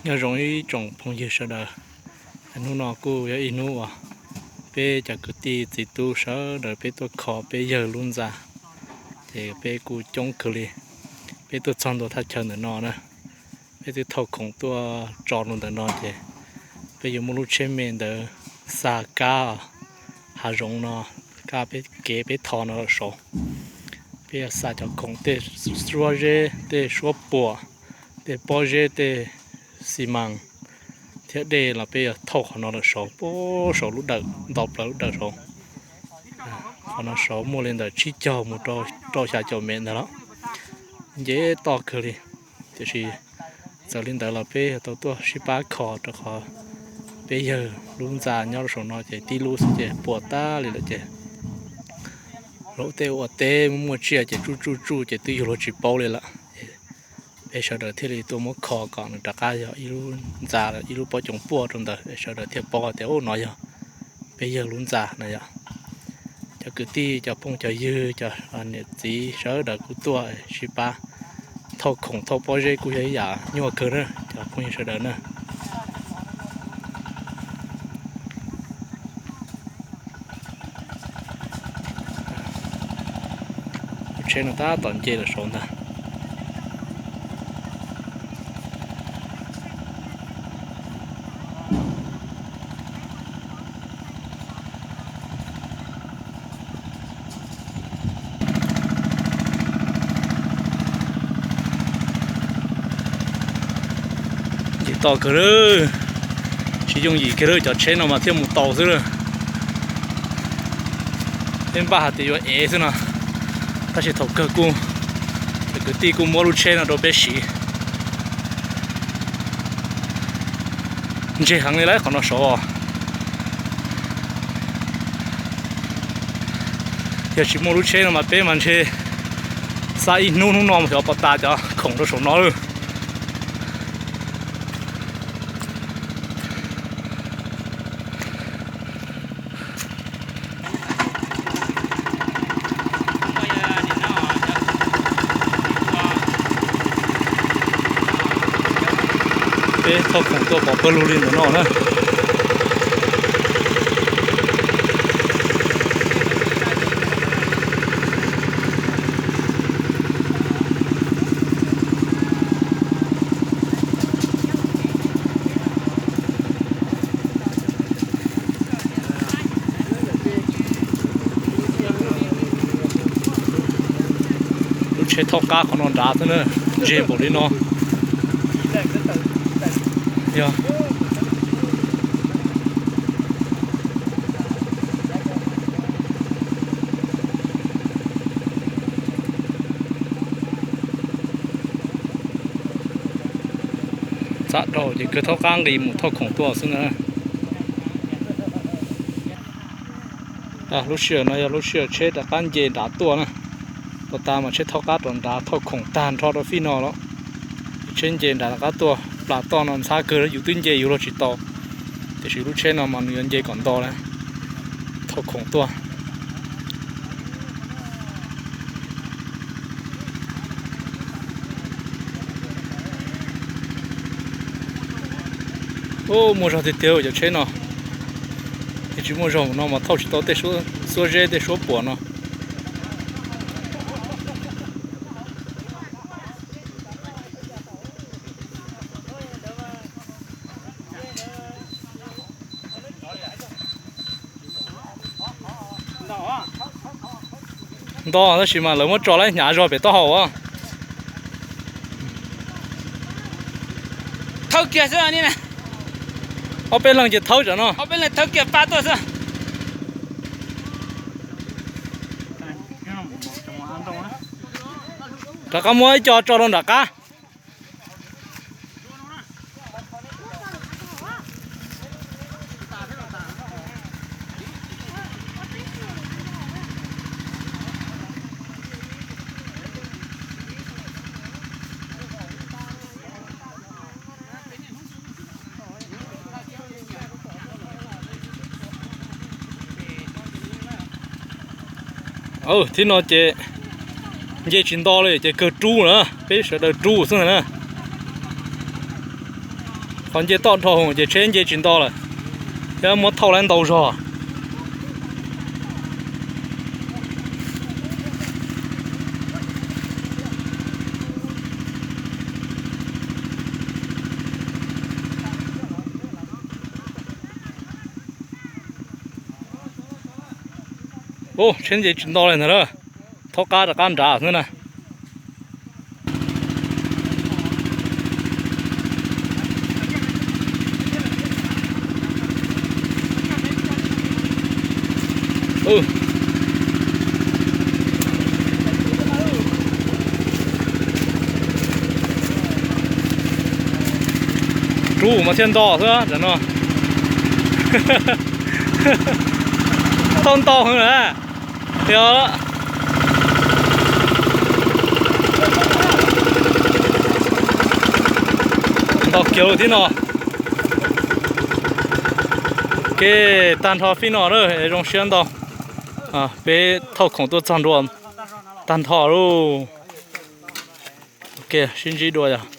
Nyob zoo ib tsoom phooj ywg sawv daws, hnub no kuj yog ib hnub uas peb cov kwv tij txiv tub sawv daws peb tuaj kho peb yawg lub ntxa, ces peb kuj coob kawg li. Peb tuaj txog ntua thaj chaw ntawm no na, peb twb thauj khoom tuaj tso rau ntawm no ces peb yuav muab lub tsheb me ntawd xa kab hav zoov no, kab peb kev peb tho no lawm saud. Peb yuav xa cov khoom tej suab zeb, tej suab puam, tej pob zeb, tej xi mas thiab dej los peb yuav thauj qhov no lawm saud, puag saud lub dawm, nto plaws lub dawm saud. Qhov no saud muaj li ntawm tsib caug mus rau xya caum mev ntawd los, nce toj kawg li. Tiam sis txawm li ntawd los peb yuav tau tuaj sib pab kho rau qhov peb yawg lub ntxa nyob rau saum no ces tib lub xwb ces puas tag li lawm ces luag tej ua teb muaj tsiaj ces tsuj tsuj tsuj ces twb yuav luag tsis paub li lawm. Peb sawv daws thiaj li tuaj muab kho kom nws rov qab yog ib lub ntxa, ib lub pob coom puaj rau ntawd, sawv daws thiaj paub tias ub no yog peb yawg lub ntxa na yom. Cov kwv tij, cov phooj cov ywg, cov niam txiv sawv daws kuj tuaj sib pab thauj khoom thauj pob zeb kuj yog ib yam nyuaj kawg na cov phooj ywg sawv daws na. Lub tsheb no tab tom nce lawm saud ntag. Nce toj kawg lawm, tsis yooj yim kiag lawm, cov tsheb no mas thiaj mus tau xwb lawm. Peb npaj hais tias yuav ev xwb no, tab sis thaum kawg kuj, cov kwv tij kuj muab lub tsheb no rau peb siv. Ntseg heev li lawm qhov no saud. Yog tsis muaj lub tsheb no mas peb mas ntshe xa ib hnub hnub no mus xyov puas tas cov khoom rau saum no lawm. Peb thauj khoom tuaj pov pawg lug li ntawm no na. Lub tsheb thaub qab qhov no nrad xwb na, ntseg npaum li no. Yog txav dhau ces kawg thaub qab nqis mus thauj khoom tuaj xwb na. Lub sij hawm no yog lub sij hawm tsheb rov qab nce nrad tuaj na. Puas tas mas tsheb thaub qab rov nrad thauj khoom tag nrho rau fij no los, tsheb nce nrad rov qab tuaj. Plas toj no ntxhab kawg, yus twb nce yus los tsis tau, tiam sis lub tsheb no mas nws yuav nce kom nto na, thauj khoom tuaj. Muaj zog tiag tiag cov tsheb no, es tsis muaj zog no mas thauj tsis tau tej suab zeb tej suab puam no. Nto tab sis mas lawv muab tso lawm hnyav zog pem taub hau. Thawb kiag xwb. Ob peb leeg ces thawb tam no. Ob peb leeg thawb kiag pab tuaj xwb. Rov qab muab ib co tso rau nram qab. Thib no ces nce tsis nto li ces kawg rub na, peb sawv daws rub xwb na. Qhov nce toj dhau ces tsheb nce tsis nto lawm, thiab muab thauj lawm ntau zog. Ub, tsheb nce tsis nto li ntag na. Thaub qab rov qab nrad xwb na. Rub mas thiaj nto xwb no. Tau nto heev na. Yog, nto kiag lawm thiab no. Ke, tag nrho fij no lawm, zoo siab ntau. Peb thauj khoom tuaj txog ntua tag nrho lauj. Ke, sib ntsib dua yog.